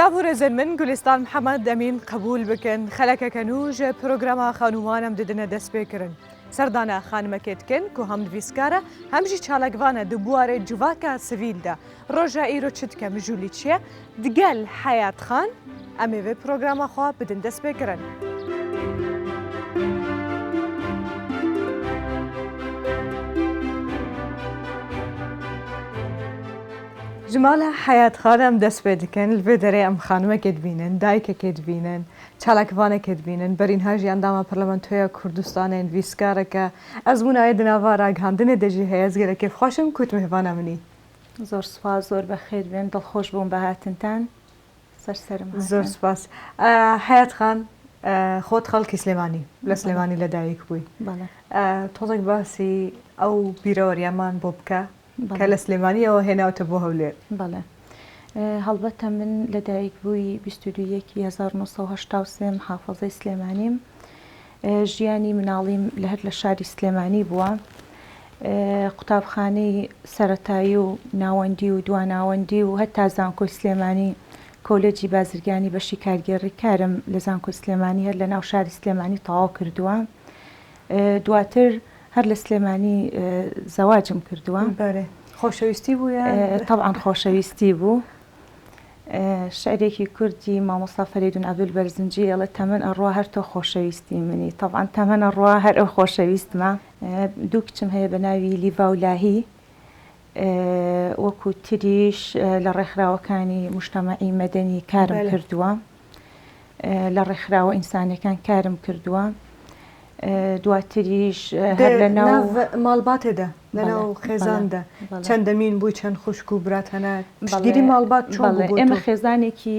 Silav û rêzên min Gulîstan Mihemed Emîn qebûl bikin xelekeke nû ji programa xanûman em didine destpêkirin. Serdana xanimekê dikin ku hem nivîskar e hem jî çalakvan e di buwarê civaka sivîl de. Roja îro çi dike mijûlî çi ye? Digel Heyat Xan em ê vê programa xwe bidin destpêkirin. Ji mala Heyat Xan em dest pê dikin. Li vê derê em xanimekê dibînin, dayikekê dibînin, çalakvanekê dibînin. Berînha jî endama Parlamentoya Kurdistanê, nivîskarek e. Ezmûna wê di nava ragihandinê de jî heye. Ez gelek kêfxweş im ku tu mêvana min î. Zor spas, zor be xêr bên. Dilxweş bûm bi hatintan. Ser serim hatin. Zor spas. Heyat Xan, xwe xelkî Silêmanî, li Silêmanî li dayik bûyî. Bele. Tozek basî ew bîreweriya man bo bike ke li Silêmaniyê we hêna te bo Hewlêr. Bele. Helbete min li dayik bûyî 22 yekî 1983 mihafezeyê Silêmanîm. ژیانی مناڵیم لە هەر لە شاری سلێمانی بووە. قوتابخانەی سەرەتایی و ناوەندی و دواناوەندی و هەتا زانکۆی سلێمانی کۆلێجی بازرگانی بەشی کارگێڕی کارم لە زانکۆی سلێمانی هەر لە ناو شاری سلێمانی تەواو کردووە. دواتر هەر لە سلێمانی زەواجم کردووە. بەێ خۆشەویستی بوو یان؟ تەبعەن خۆشەویستی بوو. شعرێکی کوردی مامۆستا فەرەیدون عەبدول بەرزنجی ئەڵێ تەمەن ئەڕوا هەر تۆ خۆشەویستی منی تەبعەن تەمەن ئەڕوا هەر ئەو خۆشەویستمە. دوو کچم هەیە بە ناوی لیڤا و لاهی وەکو تریش لە ڕێکخراوەکانی موجتەمەعی مەدەنی کارم کردووە لە ڕێکخراوە ئینسانیەکان کارم کردووە دواتریش هەر لە ناو ماڵباتێدا لە ناو خێزاندا چەندەمین بووی چەند خوشک و برات هەنە پشتگیری ماڵبات چۆن بوو بۆ تۆ؟ ئێمە خێزانێکی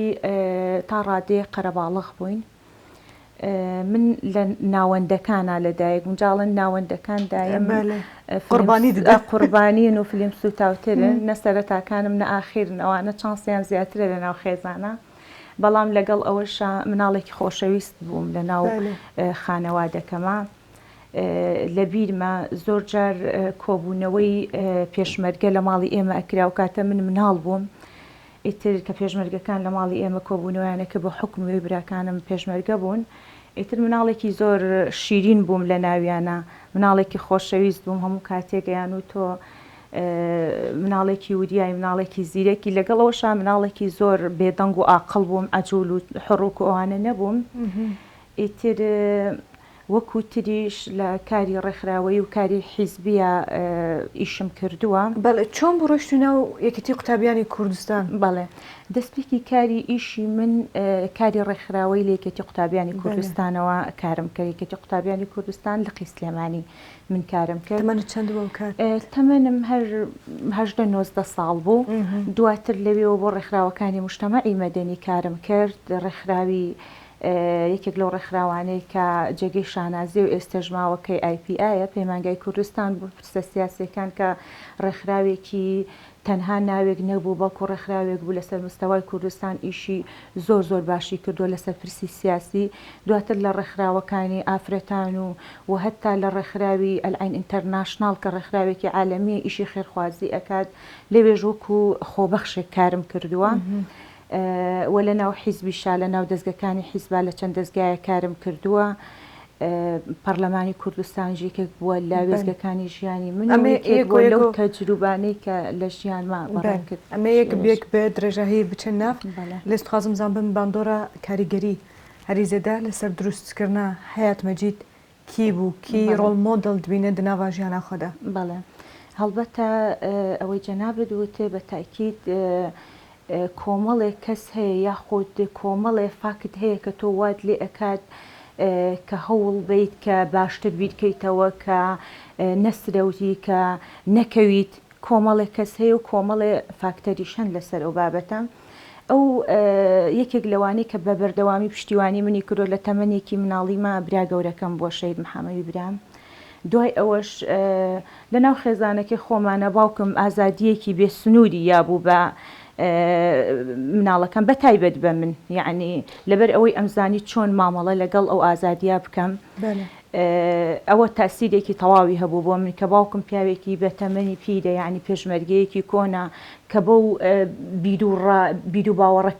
تا ڕادەیەک قەرەباڵغ بووین من لە ناوەندەکانا لەدایک بووم جا ئەڵێن ناوەندەکان دایم قوربانی دەدەن قوربانین و فلیم سووتاوترن نە سەرەتاکانم نە ئاخیرن ئەوانە چانسیان زیاترە لە ناو خێزانە بەڵام لەگەڵ ئەوەشا مناڵێکی خۆشەویست بووم لە ناو خانەوادەکەما. لە بیرمە زۆر جار کۆبوونەوەی پێشمەرگە لە ماڵی ئێمە ئەکرا و کاتە من مناڵ بووم ئیتر کە پێشمەرگەکان لە ماڵی ئێمە کۆبوونەوەیانە کە بە حوکمی وەی براکانم پێشمەرگە بوون ئیتر مناڵێکی زۆر شیرین بووم لە ناویانە مناڵێکی خۆشەویست بووم هەموو کاتێک ئەیان و تۆ مناڵێکی وریای مناڵێکی زیرەکی لەگەڵ ئەوەشا مناڵێکی زۆر بێدەنگ و ئاقڵ بووم عەجول و حڕوک و ئەوانە نەبووم ئیتر وەکو تریش لە کاری ڕێکخراوەیی و کاری حیزبییا ئیشم کردووە. بەڵێ، چۆن بوو ڕۆیشتی ناو یەکێتی قوتابیانی کوردستان؟ بەڵێ، دەستپێکی کاری ئیشی من کاری ڕێکخراوەیی لە یەکێتی قوتابیانی کوردستانەوە کارم کرد، یەکێتی قوتابیانی کوردستان لقی سلێمانی من کارم کرد. تەمەنت چەند بوو ئەو کات؟ تەمەنم هەر 18 19 ساڵ بوو. دواتر لەوێوە بۆ ڕێکخراوەکانی موجتەمەعی مەدەنی کارم کرد، ڕێکخراوی یەکێک لەو ڕێکخراوانەی کە جێگەی شانازیە و ئێستەش ماوە کەی ئای پی ئایە، پەیمانگای کوردستان بۆ پرسە سیاسیەکان کە ڕێکخراوێکی تەنها ناوێک نەبوو بەڵکو ڕێکخراوێک بوو لەسەر مستەوای کوردستان ئیشی زۆر زۆر باشی کردووە لەسەر پرسی سیاسی دواتر لە ڕێکخراوەکانی ئافرەتان و و هەتا لە ڕێکخراوی العین ئینتەرناشناڵ کە ڕێکخراوێکی عالەمیە ئیشی خێرخوازی ئەکات لەوێش وەکو خۆبەخشێک کارم کردووە. وە لە ناو حیزبیشا لە ناو دەزگەکانی حیزبا لە چەند دەزگایەک کارم کردووە پەرلەمانی کوردستانیش یەکێک بووە لە وێستگەکانی ژیانی من و یەکێک بووە لەو تەجروبانەی کە لە ژیانما بەڕێم کرد. ئەمێ یەک بە یەک بە درێژاهی بچن ناف لێس دخوازم زان بم باندۆرا کاریگەری هەری زێدە لەسەر دروستکردنا حەیات مەجید کی بوو کی ڕۆڵ مۆدڵ دبینە دناڤا ژیانا خوەدا؟ بەڵێ هەڵبەتە ئەوەی جەنابت وتت بە تاکید کۆمەڵێک کەس هەیە یاخود کۆمەڵێ فاکت هەیە کە تۆ وات لێ ئەکات کە هەوڵ بەیت کە باشتر بیرکەیتەوە کە نەسرەوتی کە نەکەویت کۆمەڵێک کەس هەیە و کۆمەڵێ فاکتەریش هەن لەسەر ئەو بابەتە ئەو یەکێک لەوانەی کە بە بەردەوامی پشتیوانی منی کردووە لە تەمەنێکی مناڵیما برا گەورەکەم بووە شەهید محەمەوی برام دوای ئەوەش لە ناو خێزانەکەی خۆمانە باوکم ئازادییەکی بێ سنووری یابوو بە مناڵەکەم بە تایبەت بە من یعنی لەبەر ئەوەی ئەمزانی چۆن مامەڵە لەگەڵ ئەو ئازادیە بکەم. ئەوە تاسیرێکی تەواوی هەبوو بۆ من کە باوکم پیاوێکی بە تەمەنی پیرە یانی پێشمەرگەیەکی کۆنە کە بەو بیروڕا بیروباوەڕە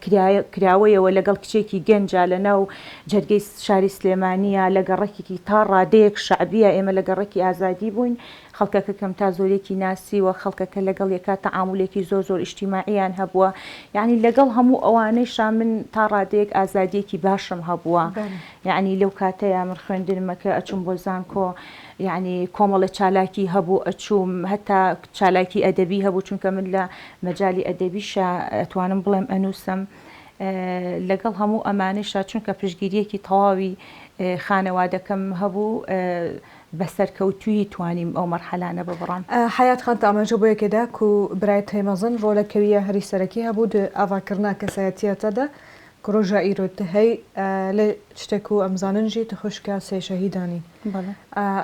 کراوەیەوە لەگەڵ کچێکی گەنجا لە ناو جەرگەی شاری سلێمانییە لە گەڕەکێکی تا ڕادەیەک شەعبییە ئێمە لە گەڕەکی ئازادی بووین خەڵکەکە کەم تا زۆرێکی ناسیوە خەڵکەکە لەگەڵ یەکا تەعامولێکی زۆر زۆر ئیجتیماعییان هەبووە یانی لەگەڵ هەموو ئەوانەیشا من تا ڕادەیەک ئازادییەکی باشم هەبووە یەعنی لەو کاتەیا من خوێندنمە کە ئەچووم بۆ زانکۆ یەعنی کۆمەڵێ چالاکی هەبوو ئەچووم هەتا چالاکی ئەدەبی هەبوو چونکە من لە مەجالی ئەدەبیشا ئەتوانم بڵێم ئەنووسم لەگەڵ هەموو ئەمانەیشا چونکە پشتگیرییەکی تەواوی خانەوادەکەم هەبوو بە سەرکەوتوویی توانیم ئەو مەرحەلانە ببڕم. حەیات خان ئاماژە بۆ یەکێ دا کو برای تەی مەزن ڕۆلە کەویە هەری سەرەکی هەبوو د ئاڤاکردنا کەسایەتیە تە دە ک ڕۆژا ئیرۆ ت هەی لێ چتێ کو ئەم زانن ژی ت خوشکا سێ شەهیدانی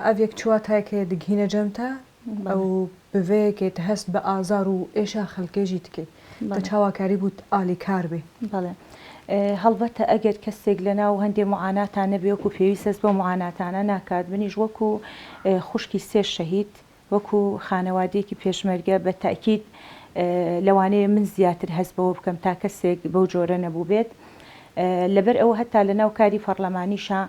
ئەڤ یەک چ واتایەکێ دگهینە جەم تە ئەو بڤێ یەکێ ت هەست بە ئازار و ئێشا خەلکێ ژی دکەی تە چاوا کاری بوو ت ئالیکار بی؟ بەڵێ هەڵبەتە ئەگەر کەسێک لەناو هەندێ موعاناتا نەبێ وەکو پێویست هەست بەو موعاناتانە ناکات منیش وەکو خوشکی سێ شەهید وەکو خانەوادەیەکی پێشمەرگە بە تەئکید لەوانەیە من زیاتر هەست بەوە بکەم تا کەسێک بەو جۆرە نەبووبێت. لەبەر ئەوە هەتا لەناو کاری پەڕلەمانیشا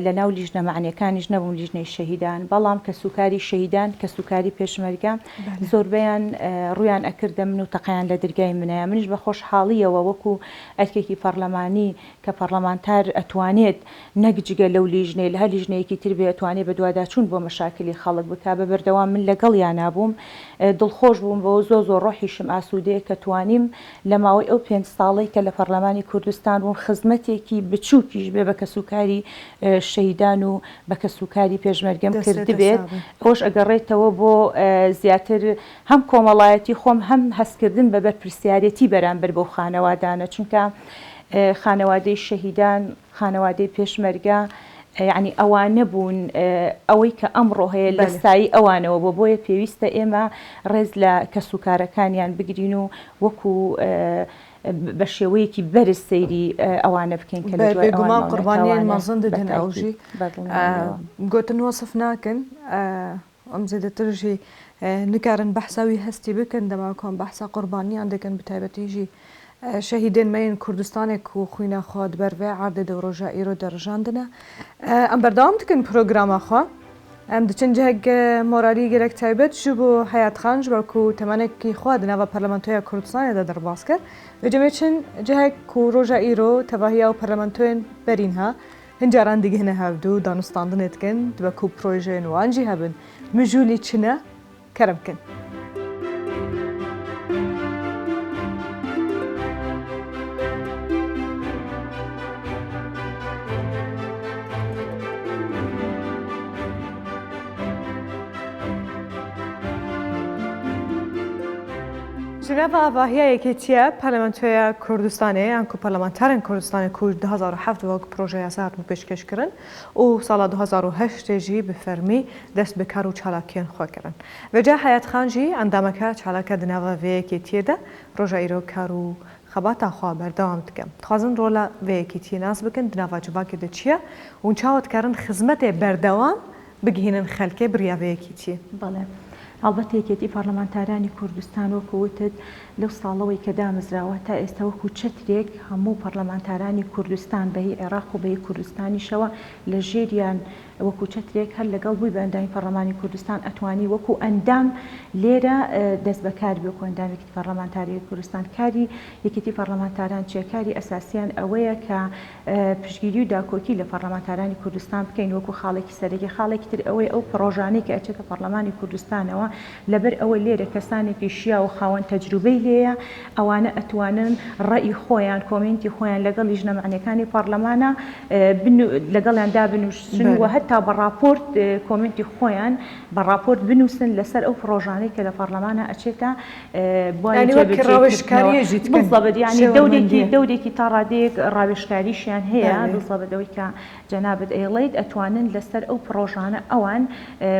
لەناو لیژنە مەعنیەکانیش نەبووم لیژنەی شەهیدان، بەڵام کەسوکاری شەهیدان، کەسوکاری پێشمەرگە زۆربەیان ڕوویان ئەکردە من و تەقەیان لە درگای منایە، منیش بە خۆشحاڵیەوە وەکو ئەرکێکی پەڕلەمانی کە پەڕلەمانتار ئەتوانێت نەک جگە لەو لیژنەیە لە هەر لیژنەیەکی تر بێ ئەتوانێ بەدواداچوون بۆ مەشاکلی خەڵک بکا بە بەردەوام من لەگەڵیانا بووم دڵخۆش بووم بەوە زۆر زۆر ڕۆحیشم ئاسوودەیە کە توانیم لە ماوەی ئەو پێنج ساڵەی کە لە پەڕلەمانی کوردستان بووم خزمەتێکی بچووکیش بێ بە کەسوکاری شەهیدان و بە کەسوکاری پێشمەرگەم کردبێت ئەوەش ئەگەڕێتەوە بۆ زیاتر هەم کۆمەڵایەتی خۆم هەم هەستکردن بە بەرپرسیارێتی بەرامبەر بەو خانەوادانە چونکە خانەوادەی شەهیدان، خانەوادەی پێشمەرگە یانی ئەوانە بوون ئەوەی کە ئەمڕۆ هەیە لە سایەی ئەوانەوە بووە، بۆیە پێویستە ئێمە ڕێز لە کەسوکارەکانیان بگرین و وەکو بە شێوەیەکی بەرز سەیری ئەوانە بکەین کە لە دوای بێگومان قوربانیان مەزن دەدەن ئەو ژی گۆتن وەسف ناکەن ئەم زێدەتر ژی نکارن بەحسا وی هەستی بکەن دەما کۆم بەحسا قوربانیان دەکەن بتایبەتی ژی شەهیدێن مەین کوردستانێک و خوینا خوا دبەر ڤێ عەردێ دە ڕۆژا ئیرۆ دە ڕژاندنە ئەم بەردەوام دکن پرۆگراما خوا ئەم دچن جهگ مۆرالی گەلەک تایبەت ژ بۆ حەیات خان ژ بەر کو تەمەنێکی خوا دناڤا پەرلەمەنتۆیا کوردستانێ دە دەرباز کرد ڤێ جەمێ چن جهگ کو ڕۆژا ئیرۆ تەڤاهیا و پەرلەمەنتۆێن بەرین ها هن جاران دگهنە هەڤدو دانوستاندنێ دکن دبە کو پرۆژەێن وان ژی هەبن مژولی چنە کەرم کن. Ji nava avahiya Yekêtiya Parlamentoya Kurdistanê yan ku parlamenterên Kurdistanê ku 2007 wek projeyasa hatibû pêşkêşkirin û sala 2008 jî bi fermî dest bi kar û çalakiyên xwe kirin. Vêca Heyat Xan jî endameke çalake di nava vê yekêtiyê de roja îro kar û xebata xwe berdewam dike. Dixwazin rola vê yekêtiyê nas bikin di nava civakê de çi ye û çawa dikarin xizmetê berdewam bigihînin xelkê bi riya vê yekîtiyê. بەڵێ هەڵبەتە یەکێتی پەڕلەمانتارانی کوردستان وەکو وتت لەو ساڵەوەی کە دامەزراوە تا ئێستا وەکو چەترێک هەموو پەڕلەمانتارانی کوردستان بە هی عێراق و بە هی کوردستانیشەوە لە ژێریان وەکو چەترێک هەر لەگەڵ بووی بە ئەندامی پەڕلەمانی کوردستان ئەتوانی وەکو ئەندام لێرە دەست بەکار بی وەکو ئەندام یەکێتی پەڕلەمانتاری کوردستان کاری یەکێتی پەڕلەمانتاران چیە کاری ئەساسیان ئەوەیە کە پشتگیری و داکۆکی لە پەڕلەمانتارانی کوردستان بکەین وەکو خاڵێکی سەرەکی، خاڵێکی تر ئەوەیە ئەو پڕۆژانەی کە ئەچێتە پەڕلەمانی کوردستانەوە لەبەر ئەوە لێرە کەسانێکی شیاو و خاوەن تەجروبەی لێیە ئەوانە ئەتوانن ڕەئی خۆیان کۆمێنتی خۆیان لەگەڵ لیژنە مەعنیەکانی پەڕلەمانا لەگەڵیان دابنووسن و هەتا بە ڕاپۆرت کۆمێنتی خۆیان بە ڕاپۆرت بنووسن لەسەر ئەو پڕۆژانەی کە لە پەڕلەمانا ئەچێتە بواری یانی وەک جێبەجێکردنەوە. ڕاوێژکارییە ژی دکەن بالضبط یانی دەورێکی شێوەرمەندییە. دەورێکی تا ڕادەیەک ڕاوێژکاریشیان هەیە بەلێ. بالضبط ئەوەی کە جەنابت ئەیڵێیت ئەتوانن لەسەر ئەو پڕۆژانە ئەوان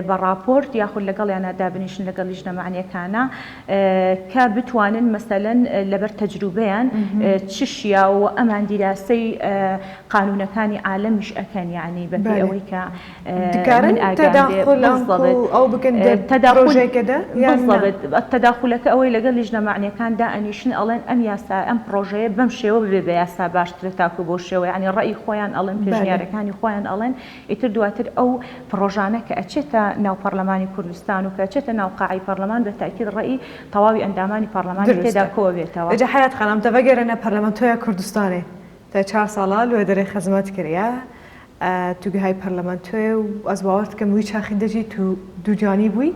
بە ڕاپۆرت یاخود لەگەڵیانا بەلێ. دابنیشن لەگەڵ لیژنە مەعنیەکانا کە بتوانن مەسەلەن لەبەر تەجروبەیان چ شیاوە و ئەمان دیراسەی قانوونەکانی عالەمیش ئەکەن یانی بە پێی ئەوەی کە دکارن من ئاگام بێ تەداخول ئەنکو بالضبط ئەو بکەن دە تەداخول پرۆژەیەکەدە یان نا؟ بالضبط تەداخولەکە ئەوەی لەگەڵ لیژنە مەعنیەکان دائەنیشن ئەڵێن ئەم یاسا ئەم پرۆژەیە بەم شێوە ببێ بە یاسا باشترە تاکو بەو شێوە یانی ڕەئی خۆیان ئەڵێن بەلێ. پێشنیارەکانی خۆیان ئەڵێن ئیتر دواتر ئەو پڕۆژانە کە ئەچێتە ناو پەڕلەمانی کوردستان و کە ئەچێتە ناو قاعەی پەڕلەمان بە تەئکید ڕەئی تەواوی ئەندامانی پەڕلەمانی تێدا دروستە. کۆ ئەبێتەوە. ئێجا حەیات خانم تە ڤەگەرێنە پەرلەمەنتۆیا کوردستانێ تە چار ساڵە لوێ دەرێ خزمەت کریە تو گهای پەرلەمەنتۆێ و ئەز باوەر دکەم وی چاخی دەژی تو دووگیانی بووی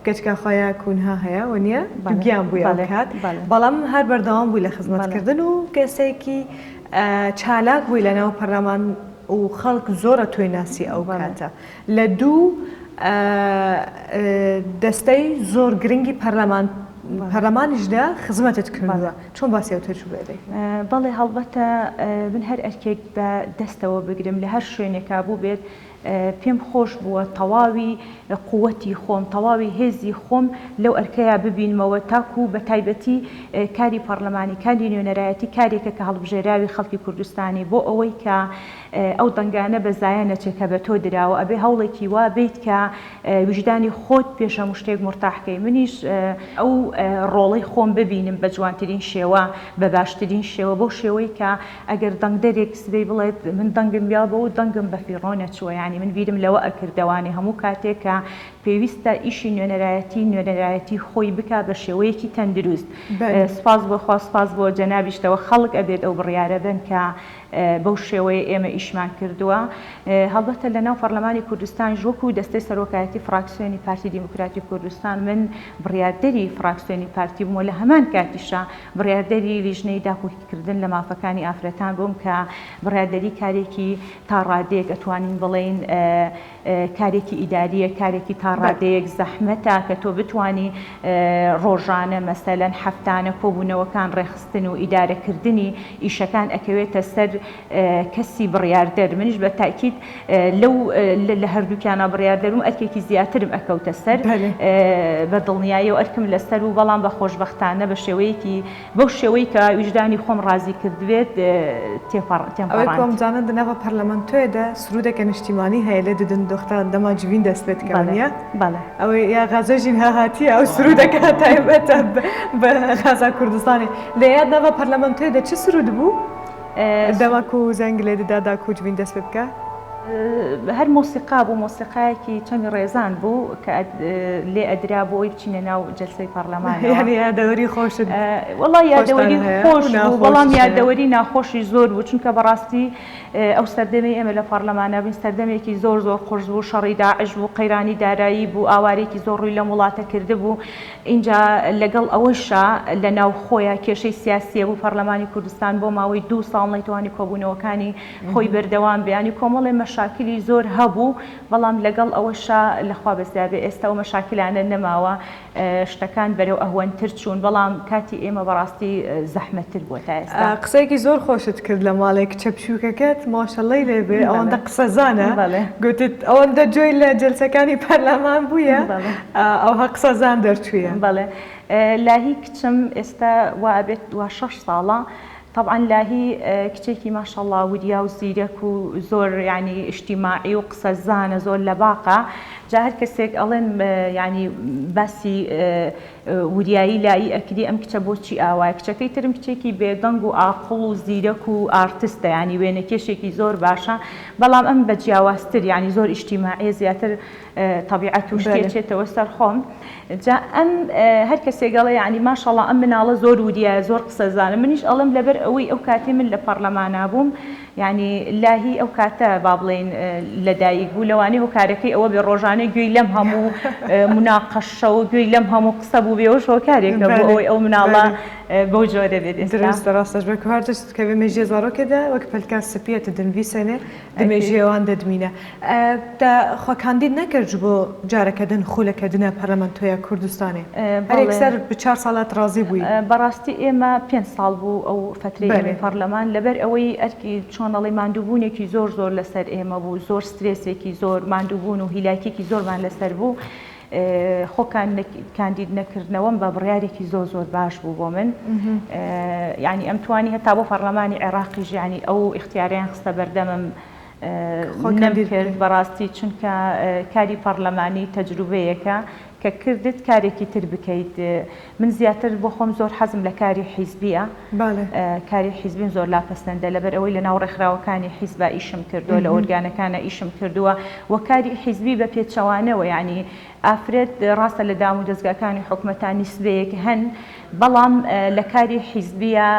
گەچکا خوەیا کونها هەیە وەنیە دووگیان بووی ئەو کات بەڵام هەر بەردەوام بووی لە خزمەتکردن و کەسێکی چالاک بووی لەناو پەرلەمان و خەڵک زۆرە تۆی ناسی ئەو کاتە لە دوو دەستەی زۆر گرنگی پەرلەمان پەرلەمانیشدا خزمەتت کردووە چۆن باسی ئەو تەجروبەیە دەکەی؟ بەڵێ هەڵبەتە من هەر ئەرکێک بە دەستەوە بگرم لە هەر شوێنێکا بووبێت پێم خۆش بووە تەواوی قوتی خۆم تەواوی هێزی خۆم لەو ئەرکەیا ببینمەوە تاکو بە تایبەتی کاری پەڕلەمانی کاری نوێنەرایەتی کارێکە کە هەڵبژێراوی خەڵکی کوردستانی بۆ ئەوەی کە ئەو دەنگانە بە زایە نەچێ کە بە تۆ دراوە ئەبێ هەوڵێکی وا بەیت کە ویژدانی خۆت پێش هەموو شتێک مورتاح کەی منیش ئەو ڕۆڵەی خۆم ببینم بە جوانترین شێوە بە باشترین شێوە بەو شێوەی کە ئەگەر دەنگدەرێک سبەی بڵێت من دەنگم یا بەو دەنگم بە فیڕۆ نەچووە یانی من بیرم لەوە ئەکردەوانێ هەموو کاتێک کە پێویستە ئیشی نوێنەرایەتی نوێنەرایەتی خۆی بکا بە شێوەیەکی تەندروست سوپاس بۆ خوا سوپاس بۆ جەنابیشتەوە خەڵک ئەبێت ئەو بڕیارە بەن کە بەو شێوەیە ئێمە ئیشمان کردووە. هەڵبەتە لە ناو پەڕلەمانی کوردستانیش وەکوو دەستەی سەرۆکایەتی فڕاکسیۆنی پارتی دیموکراتی کوردستان من بڕیاردەری فڕاکسیۆنی پارتی بووم و لە هەمان کاتیشا بڕیاردەری لیژنەی داکۆکیکردن لە مافەکانی ئافرەتان بووم کە بڕیاردەری کارێکی تا ڕادەیەک ئەتوانین بڵێین کارێکی ئیدارییە، کارێکی تا ڕادەیەک زەحمەتە کە تۆ بتوانی ڕۆژانە مەسەلەن هەفتانە کۆبوونەوەکان ڕێکخستن و ئیدارەکردنی ئیشەکان ئەکەوێتە سەر کەسی بڕیاردەر، منیش بە تاکید لەو لە هەردووکیانا بڕیاردەر بووم ئەرکێکی زیاترم ئەکەوتە سەر بە دڵنیاییەوە ئەرکم لەسەر بوو بەڵام بە خۆشبەختانە بە شێوەیەکی بەو شێوەی کە ویژدانی خۆم ڕازی کردبێت تێپەڕ ئەوەی تێمپەڕاند. کۆم زانە دە ناڤا پەرلەمەنتۆێ دە سروودەکە نیشتیمانی هەیە لێ ددن دۆختا دەما جڤین دەست پێ دکە بەڵێ وەنیە؟ بەڵێ. ئەوەی یا غازە ژین ها هاتیە ئەو سروودەکە تایبەتە بە غازا کوردستانێ لێ یا ناڤا پەرلەمەنتۆێ دە چ سروود بوو دەما کوو زەنگ لێ ددا دا کوو جڤین دەست پێ بکا؟ هەر مۆسیقا بوو، مۆسیقایەکی چەمی ڕێزان بوو کە لێ ئەدرا بۆ ئەوەی بچینە ناو جەلسەی پەڕلەمانەوە. یانی یادەوەری خۆشت وەڵا خۆشتان یادەوەری هەیە خۆش و بوو، بەڵام ناخۆشیش هەیە؟ یادەوەری ناخۆشیش زۆر بوو، چونکە بەڕاستی ئەو سەردەمەی ئێمە لە پەڕلەمانا بووین سەردەمێکی زۆر زۆر قورس بوو، شەڕی داعش بوو، قەیرانی دارایی بوو، ئاوارێکی زۆر ڕووی لەم وڵاتە کردبوو، ئینجا لەگەڵ ئەوەشا لە ناوخۆیا کێشەی سیاسی هەبوو، پەڕلەمانی کوردستان بۆ ماوەی دوو ساڵ نەیتوانی کۆبوونەوەکانی خۆی بەردەوام بێ یانی کۆمەڵێ مەشاکلی زۆر هەبوو بەڵام لەگەڵ ئەوەشا لەخوا بەزیابێ ئێستا ئەو مەشاکلانە نەماوە شتەکان بەرەو ئەهوەنتر چوون بەڵام کاتی ئێمە بەڕاستی زەحمەتتر بووە تا ئێستا. قسەیەکی زۆر خۆشت کرد لە ماڵێ کچە بچووکەکەت ماشەڵڵەی لێ بێ ئەوەندە قسەزانە گوتت ئەوەندە جۆی لە جەلسەکانی پەرلەمان بوویە ئەوها قسەزان دەرچوویە. بەڵێ لاهی کچم ئێستا وا ئەبێت وا شەش ساڵە تەبعەن لاهی کچێکی ماشەڵا وریا و زیرەک و زۆر یانی ئیجتیماعی و قسە زانە زۆر لەباقە جا هەر کەسێک ئەڵێن یانی باسی وریایی لایی ئەکری ئەم کچە بۆچی ئاوایە کچەکەی ترم کچێکی بێدەنگ و ئاقڵ و زیرەک و ئارتستە یانی وێنەکێشێکی زۆر باشە بەڵام ئەم بە جیاوازتر یانی زۆر ئیجتیماعیە زیاتر تەبیعەت و شتی ئەچێتەوە سەر خۆم جا ئەم هەر کەسێک ئەڵێ یعنی ماشەڵا ئەم مناڵە زۆر وریایە زۆر قسەزانە منیش ئەڵێم لەبەر ئەوەی ئەو کاتەی من لە پەڕلەمانا بووم یعنی لاهی ئەو کاتە با بڵێین لەدایک بوو لەوانەیە هۆکارەکەی ئەوە بێ ڕۆژانە گوێی لەم هەموو مناقەشە و گوێی لەم هەموو قسە بوو بێ ئەوەش هۆکارێکە بۆ ئەوەی ئەو مناڵە بەو جۆرە بێت ئێستا. دروستە ڕاستەش بێ هەر تشت کەوێ مێژیە زارۆکێ دە وەک پەلکا سپیە ت دنڤیسێنێ د مێژیە وان دە دمینە. تە خو کاندید نەکرد ji بۆ جارەکە دن خولەکە دنە پەرلەمەنتۆیا کوردستانێ؟ هەر یەکسەر bi چار ساڵات ڕازی بووی؟ بەڕاستی ئێمە پێنج ساڵ بوو ئەو فەترەی ئێمەی پەڕلەمان لەبەر ئەوەی ئەرکی چۆن ئەڵێی ماندووبوونێکی زۆر زۆر لەسەر ئێمە بوو زۆر سترێسێکی زۆر ماندووبوون و هیلاکیەکی زۆرمان لەسەر بوو. خۆ کاندید نەکردنەوەم بە بڕیارێکی زۆر زۆر باش بوو بۆ من یعنی ئەم توانی هەتا بۆ پەرلەمانی عێراقیش یعنی ئەو ئیختیاریان خستە بەردەمم نەمکرد بەڕاستی چونکە کاری پەڕلەمانی تەجروبەیەکە کە کردت کارێکی تر بکەیت من زیاتر بۆ خۆم زۆر حەزم لە کاری حیزبیە کاری حیزبیم زۆر لا پەسەندە لەبەر ئەوەی لە ناو ڕێکخراوەکانی حیزبا ئیشم کردووە لە ئۆرگانەکانە ئیشم کردووە و کاری حیزبی بە پێچەوانەوە یعنی ئافرەت ڕاستە لە دام و دەزگاکانی حکومەتا نیسبەیەک هەن بەڵام لە کاری حیزبیە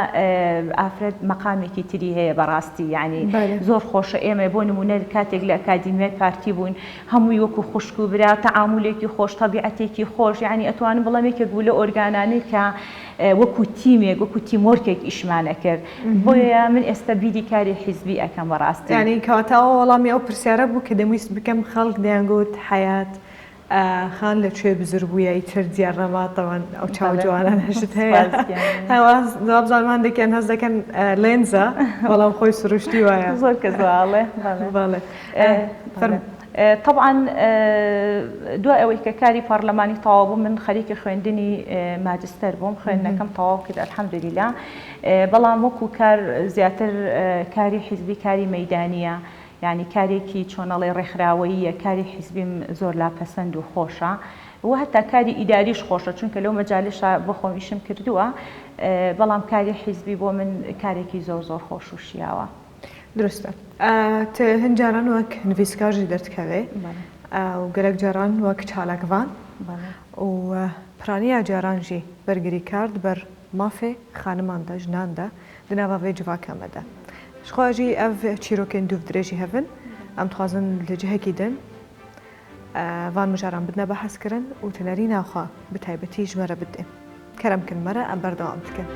ئافرەت مەقامێکی تری هەیە بەڕاستی یعنی زۆر خۆشە ئێمە بۆ نمونە کاتێک لە ئەکادیمیای پارتی بووین هەمووی وەکو خوشک و برا تەعامولێکی خۆش تەبیعەتێکی خۆش یعنی ئەتوانم بڵێم یەکێک بوو لە ئۆرگانانەی کە وەکو تیمێک وەکو teamwork ێک ئیشمان ئەکرد بۆیە من ئێستا بیری کاری حیزبی ئەکەم بەڕاستی. یانی کەواتە ئەوە وەڵامی ئەو پرسیارە بوو کە دەمویست بکەم خەڵک دەیانگوت حەیات خان لە کوێ بزر بوویە ئیتر دیار نەما تەوان ئەو چاو جوانانەشت هەیە وابزانم هەندێکیان هەست دەکەن لێنزە بەڵام خۆی سروشتی وایە زۆر کەس واڵێ بەڵێ فەرموو. تەبعەن دوای ئەوەی کە کاری پەڕلەمانی تەواو بوو من خەریکی خوێندنی ماجستەر بووم خوێندنەکەم تەواو کرد الحمدللە بەڵام وەکو کار زیاتر کاری حیزبی کاری مەیدانیە یانی کارێکی چۆنەڵێ ڕێکخراوەییە کاری حیزبیم زۆر لا پەسەند و خۆشە و هەتا کاری ئیداریش خۆشە چونکە لەو مەجالشا بۆ خۆم ئیشم کردووە بەڵام کاری حیزبی بۆ من کارێکی زۆر زۆر خۆش و شیاوە. دروستە ت هەند جاران وەک نڤیسکار ژی دەردکەوێ و گەلەک جاران وەک چالاکڤان و پرانیا جاران ژی بەرگریکار دبەر مافێ خانمان دە ژنان دە د ناڤا ڤێ جڤاکا مە دە. ژخوا ژی ئەڤ چیرۆکێن دوڤ درێژی هەڤن ئەم دخوازن لە جهەکی دن ڤان مژاران بدنە بەحس کرن و تنەرینا خوا ب تایبەتی ژ مەرە بدێ. کەرەم کن مەرە ئەم بەردەوام بکەن.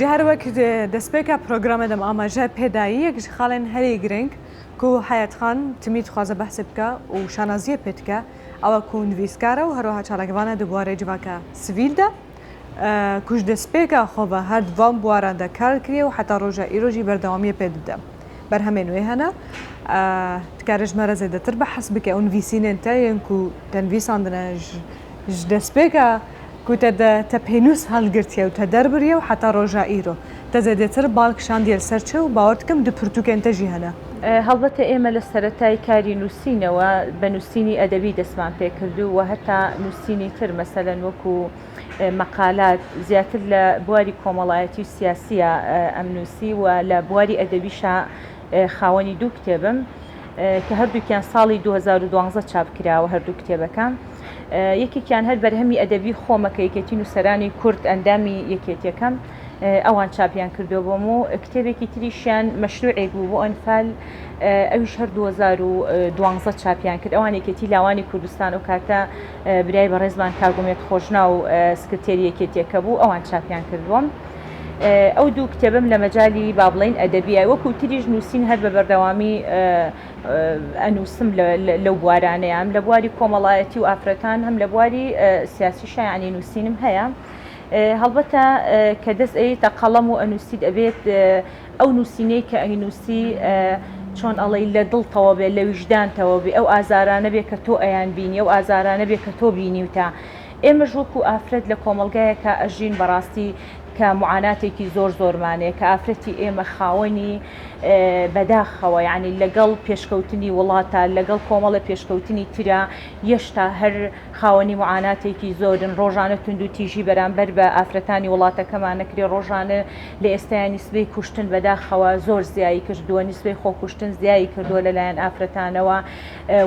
جا هەر وەک دەستپێکا پرۆگرامە دەم ئاماژە پێدایی یەک ژ خاڵێن هەری گرنگ کو حەیات خان تمی دخوازە بەحسێ بکا و شانازیە پێ دکە ئەوە کو نڤیسکارە و هەروەها چالاکڤانە د بوارێ جڤاکا سڤیل دە کو ژ دەستپێکا خۆ ڤە هەر ڤان بواران دە کار کریە و حەتا ڕۆژا ئیرۆ ژی بەردەوامیە پێ ددە. بەرهەمێن وێ هەنە دکارە ژ مەرە زێدەتر بەحس بکە ئەو نڤیسینێن تە یێن کو تە نڤیساندنە ژ دەستپێکا کو تە دە تە پێنووس هەڵگرتیە و تە دەربریە و حەتا ڕۆژا ئیرۆ تە زێدەتر بال کشاندیە لسەر چ و باوەر دکم د پرتووکێن تە ژی هەنە. هەڵبەتە ئێمە لە سەرەتای کاری نووسینەوە بە نووسینی ئەدەبی دەستمان پێ کردوو و هەتا نووسینی تر مەسەلەن وەکوو مەقالات زیاتر لە بواری کۆمەڵایەتی و سیاسییە ئەمنووسی و لە بواری ئەدەبیشا خاوەنی دوو کتێبم کە هەردووکیان ساڵی 2012 چاپ کراوە هەردوو کتێبەکە یەکێکیان هەر بەرهەمی ئەدەبی خۆمە کە یەکێتی نووسەرانی کورد ئەندامی یەکێتیەکەم ئەوان چاپیان کردووە بۆم و کتێبێکی تریشیان مەشروعێک بوو بۆ ئەنفال ئەویش هەر 2012 چاپیان کرد ئەوان یەکێتی لاوانی کوردستان ئەو کاتە برای بەڕێزمان کاک ئومێد خۆشناو سکرتێری یەکێتیەکە بوو ئەوان چاپیان کردووە. ئەو دوو کتێبەم لە مەجالی با بڵێین ئەدەبیە وەکو تریش نووسین هەر بە بەردەوامی ئەنووسم لەو بوارانەیە هەم لە بواری کۆمەڵایەتی و ئافرەتان هەم لە بواری سیاسیشا یعنی نووسینم هەیە. هەڵبەتە کە دەست ئەیتە قەڵەم و ئەنووسیت ئەبێت ئەو نووسینەی کە ئەینووسی چۆن ئەڵێی لە دڵتەوە بێ لە ویژدانتەوە بێ ئەو ئازارانە بێ کە تۆ ئەیان بینی ئەو ئازارانە بێ کە تۆ بینیوتە ئێمەش وەکو ئافرەت لە کۆمەڵگایەکا ئەژین بەڕاستی کە معاناتێکی زۆر زۆرمانەیە کە ئافرەتی ئێمە خاوەنی بەداخەوە یعنی لەگەڵ پێشکەوتنی وڵاتە لەگەڵ کۆمەڵە پێشکەوتنی ترا یەشتا هەر خاوەنی معاناتێکی زۆرن ڕۆژانە توندوتیژی بەرامبەر بە ئافرەتانی وڵاتەکەمان نەکرێ ڕۆژانە لە ئێستایا نیسبەی کوشتن بەداخەوە زۆر زیایی کردووە نیسبەی خۆکوشتن زیایی کردووە لەلایەن ئافرەتانەوە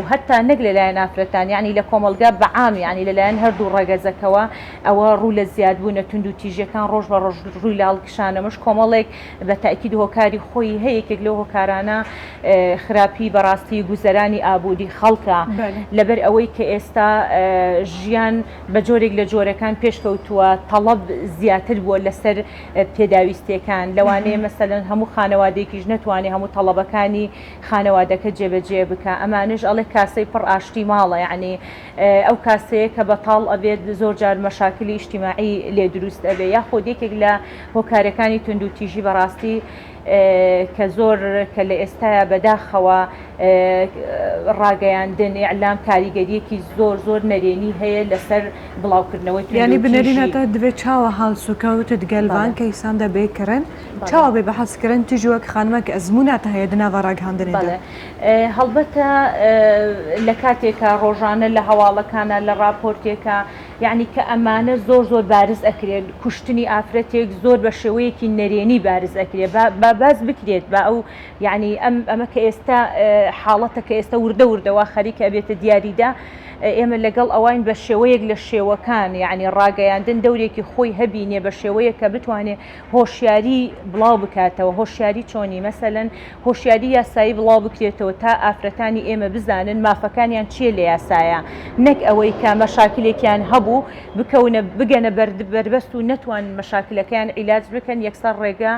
و هەتا نەک لەلایەن ئافرەتان یعنی لە کۆمەڵگا بەعام یعنی لەلایەن هەردوو ڕەگەزەکەوە ئەوە ڕوو لە زیادبوونە توندوتیژیەکان ڕۆژ بە. بە ڕۆژ ڕووی لە هەڵکشانە مش کۆمەڵێک بە تاکید هۆکاری خۆی هەیە یەکێک لەو هۆکارانە خراپی بەڕاستی گوزەرانی ئابووری خەڵکە لەبەر ئەوەی کە ئێستا ژیان بە جۆرێک لە جۆرەکان پێشکەوتووە تەڵەب زیاتر بووە لەسەر پێداویستیەکان لەوانەیە مەسەلەن هەموو خانەوادەیەکیش نەتوانێ هەموو تەڵەبەکانی خانەوادەکە جێبەجێ بکا ئەمانەش ئەڵێ کاسەی پڕ ئاشتی ماڵە یەعنی ئەو کاسەیە کە بەتاڵ ئەبێت زۆر جار مەشاکلی ئیجتیماعی لێ دروست ئەبێ یاخود یەکێک لە هۆکارەکانی توندوتیژی بەڕاستی کە زۆر کە لە ئێستایا بەداخەوە ڕاگەیاندن ئیعلام کاریگەریەکی زۆر زۆر نەرێنی هەیە لەسەر بڵاوکردنەوەی یانی بنەرینە توندوتیژی. تە دڤێ چاوە هەڵسوکەوتت گەل ڤان بەڵێ. کەیسان دە بێ کرن بەڵێ. چاوە بێ بەحس کرن تژ وەک خانمەک ئەزموونا تە هەیە دناڤا ڕاگهاندنێ دە. بەڵێ هەڵبەتە لە کاتێکا ڕۆژانە لە هەواڵەکانا لە ڕاپۆرتێکا یەعنی کە ئەمانە زۆر زۆر بارز ئەکرێن کوشتنی ئافرەتێک زۆر بە شێوەیەکی نەرێنی بارز ئەکرێ با با باس بکرێت با ئەو یەعنی ئەم ئەمە کە ئێستا حاڵەتە کە ئێستا وردە وردە وا خەریکە ئەبێتە دیاریدا ئێمە لەگەڵ ئەوین بە شێوەیەک لە شێوەکان یەعنی ڕاگەیاندن دەورێکی خۆی هەبینێ بە شێوەیەک کە بتوانێ هۆشیاری بڵاو بکاتەوە هۆشیاری چۆنی مەسەلەن هۆشیاری یاسایی بڵاو بکرێتەوە تا ئافرەتانی ئێمە بزانن مافەکانیان چیە لە یاسایا نەک ئەوەی کە مەشاکلێکیان هەبوو بکەونە بگەنە بەربەست و نەتوانن مەشاکلەکەیان عیلاج بکەن یەکسەر ڕێگە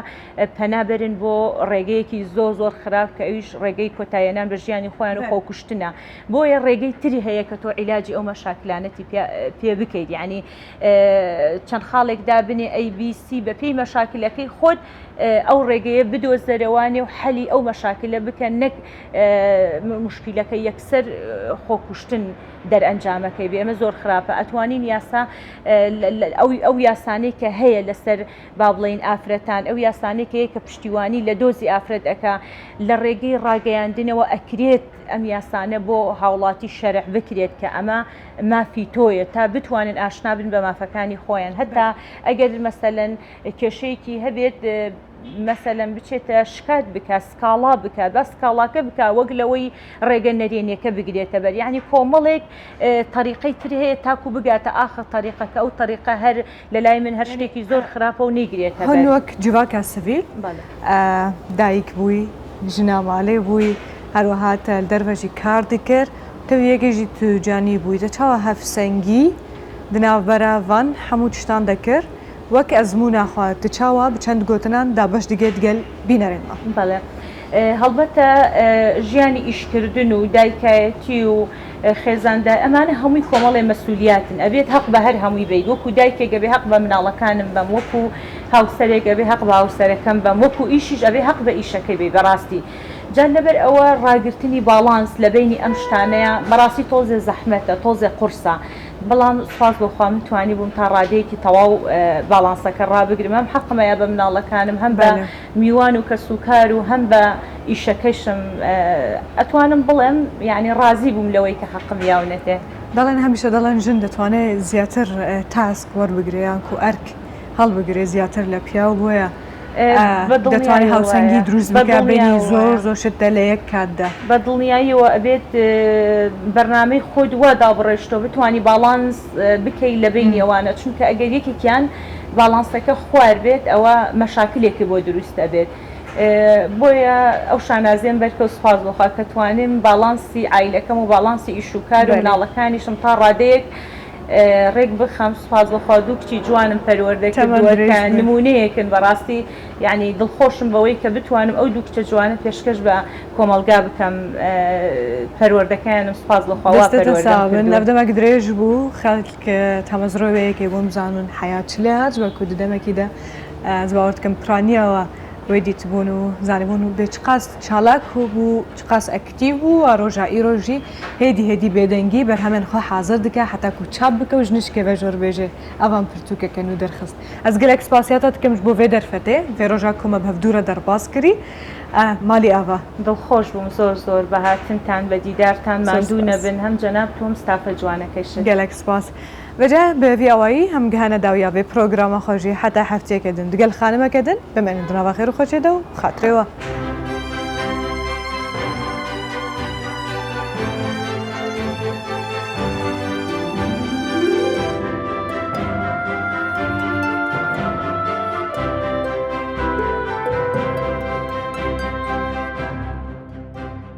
پەنا بەرن بۆ ڕێگەیەکی زۆر زۆر خراپ کە ئەویش ڕێگەی کۆتایەنان بە ژیانی خۆیان و خۆکوشتنە بۆیە ڕێگەی تری هەیە کە تۆ عیلاجی ئەو مەشاکلانەتی پێ بکەیت یعنی چەند خاڵێک دابنێ ئەی بی سی بەپێی مەشاکلەکەی خۆت ئەو ڕێگەیە بدۆزەرەوانێ و حەلی ئەو مەشاکلە بکە نەک مشکلەکە یەکسەر خۆکوشتن دەرئەنجامەکەی بێ ئەمە زۆر خراپە ئەتوانین یاسا ئەو یاسانەی کە هەیە لەسەر با بڵێین ئافرەتان ئەو یاسانەی کە هەیە کە پشتیوانی لە دۆزی ئافرەت ئەکا لە ڕێگەی ڕاگەیاندنەوە ئەکرێت ئەم یاسانە بۆ هاوڵاتی شەرح بکرێت کە ئەمە مافی تۆیە تا بتوانن ئاشنا بن بە مافەکانی خۆیان هەتا ئەگەر مەسەلەن کێشەیەکی هەبێت مەسەلەن بچێتە شکات بکات سکاڵا بکات با سکاڵاکە بکا وەک لەوەی ڕێگە نەرێنیەکە بگرێتە بەر یعنی کۆمەڵێک تەریقەی تر هەیە تاکو بگاتە ئاخر تەریقەکە ئەو تەریقە هەر لە لای من هەر شتێکی زۆر خراپە و نەیگرێتە بەر. هون وەک جڤاکا سڤیل دایک بووی، ژنا مالێ بووی، هەروەها تە دەرڤە ژی کار دکرد، تەوی یەکێ ژی توجانی بووی، تە چاوا هەڤسەنگی د ناڤبەرا ڤان حەموو تشتان دکرد، وەک ئەزموونا خوە ت چاوا ب چەند گۆتنان دابەش دگێ دگەل بینەرێن مە. بەڵێ هەڵبەتە ژیانی ئیشکردن و دایکایەتی و خێزاندا ئەمانە هەمووی کۆمەڵێ مەسولیاتن ئەبێت هەق بە هەر هەمووی بەیت وەکو دایکێک ئەبێ هەق بە مناڵەکانم بەم وەکو هاوسەرێک ئەبێ هەق بە هاوسەرەکەم بەم وەکو ئیشیش ئەبێ هەق بە ئیشەکەی بەی بەڕاستی جا لەبەر ئەوە ڕاگرتنی باڵانس لە بەینی ئەم شتانەیا بەڕاستی تۆزێ زەحمەتە تۆزێ قورسە بەڵام سوپاس بۆ خوا من توانیبووم تا ڕادەیەکی تەواو باڵانسەکە ڕابگرم هەم حەقم ئەیا بە مناڵەکانم هەم بە میوان و کەسوکار و هەم بە ئیشەکەشم ئەتوانم بڵێم یانی ڕازی بووم لەوەی کە حەقم یاونەتێ. دەڵێن هەمیشە دەڵێن ژن دەتوانێ زیاتر task وەربگرێ یانکو ئەرک هەڵبگرێ زیاتر لە پیاو بۆیە دەتوانێ هاوسەنگی دروست بکا بەینی زۆر زۆر شت لە یەک کاتدا. بە دڵنیاییەوە ئەبێت بەرنامەی خۆت وا دابڕێژتەوە بتوانی باڵانس بکەی لە بەینی ئەوانە چونکە ئەگەر یەکێکیان باڵانسەکە خوار بێت ئەوە مەشاکلێکی بۆ دروست ئەبێت بۆیە ئەو شانازیەم بەرکەوت سوپاس بۆ خوا کە توانیم باڵانسی عایلەکەم و باڵانسی ئیش و کار و مناڵەکانیشم تا ڕادەیەک ڕێک بخەم سوپاس بۆ خوا دوو کچی جوانم پەروەردە کردووە کە نموونەیەکن بەڕاستی یعنی دڵخۆشم بەوەی کە بتوانم ئەو دوو کچە جوانە پێشکەش بە کۆمەڵگا بکەم پەروەردەکەیانم سوپاس بۆ خوا وا پەروەردەم کردوون. دەمەک درێژ بوو خەلک تامەزرۆوەیەکێ بۆم زانون حەیات چ لێ هات وەکو دەمەکی دە ئەز باوەر دکەم پرانیەوە وێ دیتبوون و زانیبوون و بێ چقاس چالاک بوو چقاس ئەکتیڤ بوو و ڕۆژا ئیرۆ ژی هێدی هێدی بێدەنگی بەرهەمێن خوە حازر دکە حەتا کو چاپ بکە و ژنیشکێ ڤە ژۆر بێژێ ئەڤان پرتووکەکە نوو دەرخست. ئەز گەلەک سپاسیاتا دکەم ژ بۆ ڤێ دەرفەتێ ڤێ ڕۆژا کو مە ڤەڤدوو رە دەرباز کری. مالی ئاڤا. دڵخۆش بووم زۆر زۆر بە هاتنتان بە دیدارتان ماندوو نەبن هەم جەنابت و هەم ستافە جوانەکەیشت. گەلەک سپاس. ڤێجا ب ڤی ئاوایی هەم گهانە داویا ڤێ پرۆگرامە خوە ژی حەتا هەفتیەکە دن دگەل خانمەکە دن بمێنن دناڤا خێر و خوەشێ دە و بخاترێ وە.